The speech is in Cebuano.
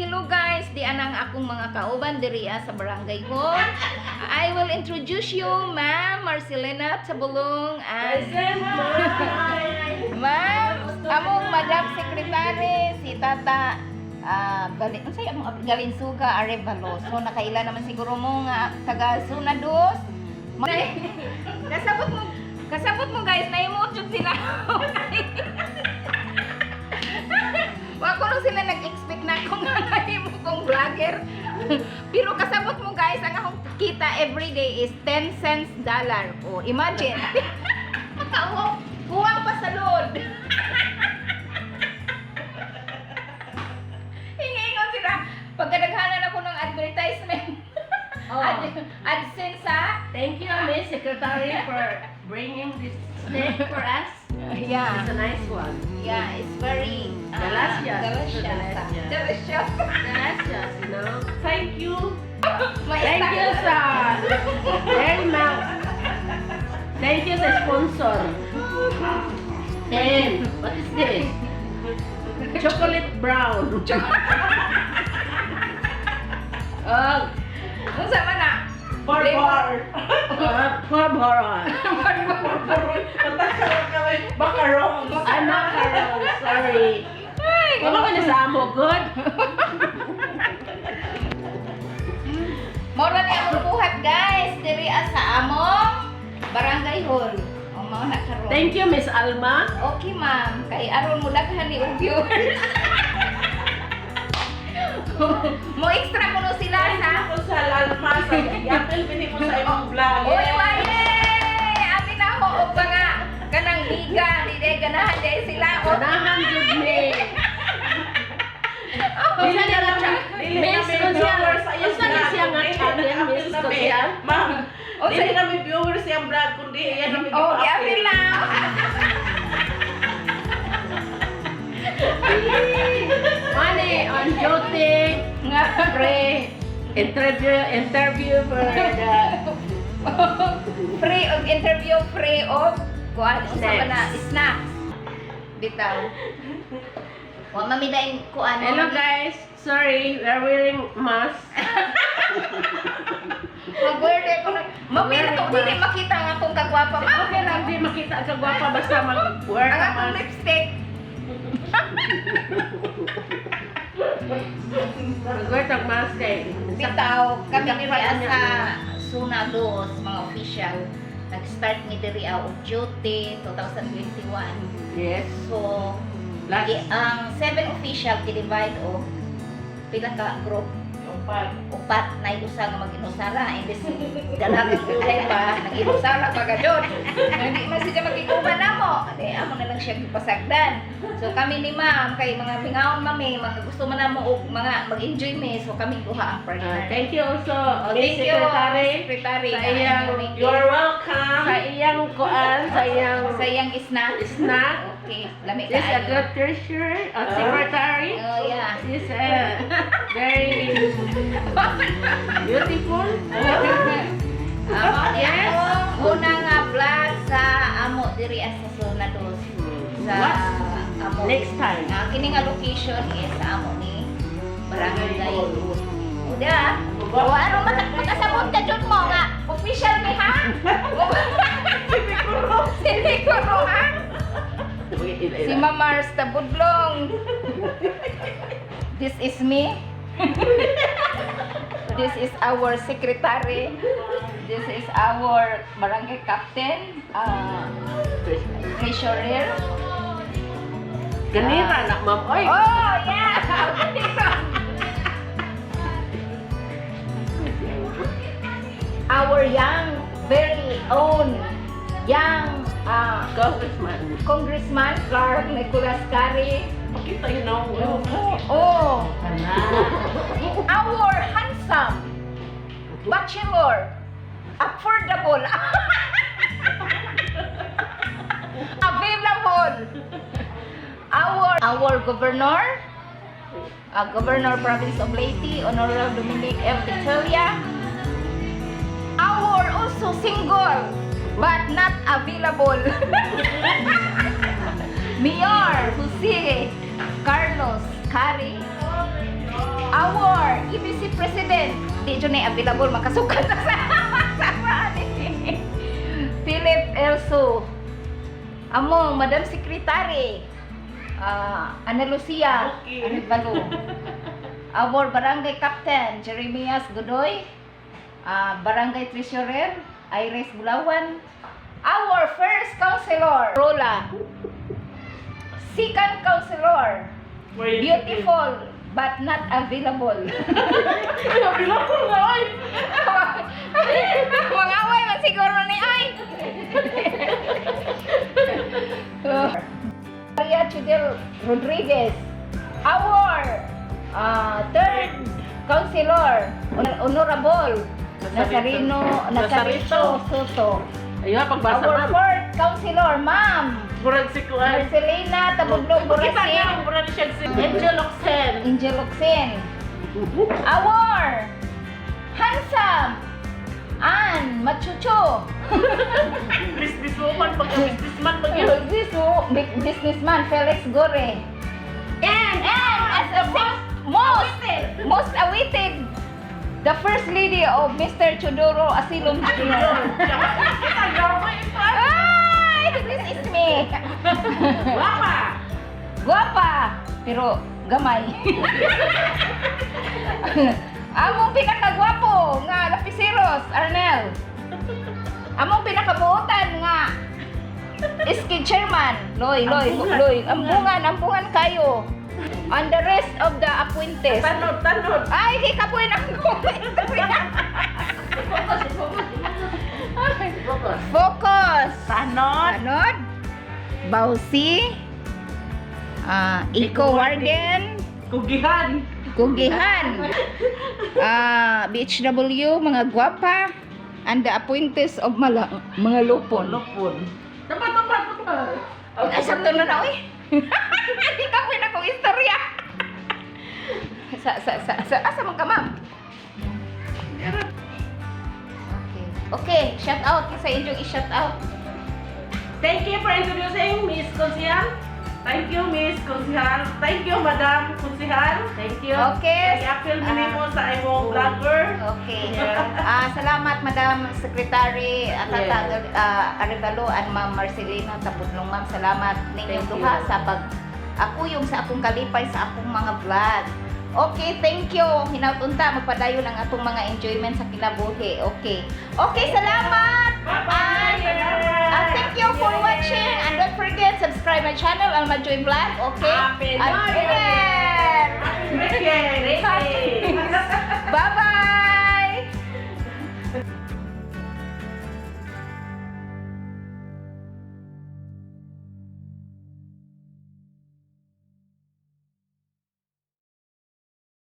Hello guys, di anang akong mga kauban diri sa Barangay Hall. I will introduce you Ma'am Marcelina Tabulong and Ma'am, among Madam Secretary si Tata gali, unsay among Galinsuga Arevalo. So nakaila naman siguro mo nga taga Zona Dos. Kasabot mo guys, nahimot jud sila. Wa ko nung sila nag-expect na ako nga nahimo kong vlogger. Pero kasabot mo guys, ang akong kita every day is 10 cents dollar. Oh, imagine. Makauwa, kuwang pa sa load. Hingi-ingon sila. Pagkadaghanan ako ng advertisement. Oh. AdSense sa Thank you, Miss Secretary, for bringing this snack for us. Yeah. It's a nice one. Yeah, it's very Delicious. Delicious. Delicious. Delicious. Delicious. Thank you. May Thank you sa Dairy Max. Thank you sa sponsor. And what is this? Chocolate brown. Oh, Unsa man na? Barbar. Barbaron. Macaron. Ay, macaron. Sorry. Ay, Wala ko na sa amo. Good. Mora ni among buhat guys, diri sa among Barangay Hall. O mga na karon. Thank you, Miss Alma. Okay ma'am, kay aron mo daghan ni og viewers. Mo extra kuno sila sa Ako sa Lalma, sa Yapel, bini mo sa imong vlog. Uy, waye! Abi na ho og mga kanang liga, di day ganahan day sila. O, Ganahan jud mi. Dili na lang, dili na Miss may Consiel, viewers sa iyang unsa ni vlog. siya nga Dili na channel, Miss apil na mi. Consiel? Ma'am, Oh, dili na may viewers sa iyang vlog, kundi iya na may oh, gipa-apil. giapil lang. Money on duty. Nga. Free interview for the Free og interview, free og kuan unsa man na snacks. Bitaw. Wa mami daing kuan. Hello guys, sorry, we are wearing mask. Mag-wear day ko na. Mami Wearing to dili mask. makita nga akong kagwapa. Ma'am. Okay lang, di makita ang kagwapa basta mag-wear Ang ka akong mask. lipstick. Mag-wear tag mask kay. Bitaw, kami Sakpan diri niya. sa Zona Dos, mga official. Nag-start mi diri og duty 2021. Yes. So, Last. Ang seven official gi-divide og pila ka group? Upat. Upat na usa nga mag-inusara, imbes dalagang ulay pa nag-inusara pa gadon, hindi man siya magkikuban namo, di amo na lang siya gipasagdan. So kami ni ma'am kay mga mingaon mami, mga gusto man namo og mga mag-enjoy mi, so kami duha ang partner. Thank you also, Oh, Miss thank you, Secretary. Secretary. Sa iyang You're welcome. Sa iyang kuan, sa iyang sa iyang snack. Snack. Okay, lami This is a kaayo. good treasurer, secretary. Oh yeah. She's very beautiful. Amo ni Yes. akong una nga vlog sa amo diri sa Zona Dos. Sa What's amo. next time? Ah, kini nga location is sa amo ni Barangay. Uda. O ano makasabot ka jud mo nga official mi ha? Siniguro ha? Si Ma'am Mars Tabudlong. This is me. This is our secretary. This is our barangay captain, treasurer. Ganira na, ma'am. Oy! Oh, yeah! Our young, very own young Congressman. Congressman Clark Nicolas Cari. Pakita yun ako. Oh, our handsome bachelor, affordable, available, our governor, Governor Province of Leyte, Honorable Dominic M. Vitoria, our also single but not available, Mayor Jose Carlos Cari, Our EBC President, di jud ni available, makasukan na sa ni Philip Elso. Among Madam Secretary, Ana Lucia Arevalo. Our Barangay Captain, Jeremias Godoy. Barangay Treasurer, Iris Bulawan. Our first councilor, Rola. Second councilor, beautiful but not available. Ay, available na, oy! Mga away man siguro ni ay. Maria Chudel Rodriguez, our third councilor, Honorable Nazareno Nazarito Soto. Ayun, pagbasa, Our ma'am. fourth councilor, Ma'am Murag si Kuan. Marcelina Tabuglog Kita Borasin. na, murag siya si Angel Oxen. Angel Oxen. Our handsome Ann Machucho. Businesswoman, pagka businessman, pag yun. Businessman Felix Gore. And as the most most awaited, the first lady of Mr. Chodoro Asilum Jr. Ay, this is me. Guapa! Guwapa, pero gamay. Among pinakagwapo nga Lapiseros, Arnel. Among pinakabuotan nga Iski Chairman, Loy, Loy, Ambungan. Loy. Ambungan, ambungan kayo. On the rest of the appointees. Tanod, tanod. Ay, di ka po ang Focus. Focus. Tanod. Anod? Bausi. Eco Warden. Kugihan. Kugihan. BHW, mga gwapa, and the appointees of mga lupon. Lupon. Tapat, tapat, tapat. Ay, sakto na na, uy. Hindi ka po na kong istorya. Sa, asa man ka, ma'am? Okay. Okay, shout out. Sa inyong i-shout out. Thank you for introducing Miss Konsihal. Thank you, Miss Konsihal. Thank you, Madam Konsihal. Thank you. Okay. Kaya appeal mo sa imong vlogger. Okay. Yeah. Salamat, Madam Secretary Tata Arevalo and Ma'am Marcelina Tabudlong. Ma'am, salamat ninyong Thank duha you. sa pag ako yung sa akong kalipay sa akong mga vlog. Okay, thank you. Hinautunta magpadayon ang atong mga enjoyment sa kinabuhi. Okay. Okay, salamat. Bye-bye. And, thank you for watching and don't forget subscribe my channel, Alma Joy Vlog. Okay? Happy And New Year! Happy birthday! Bye-bye.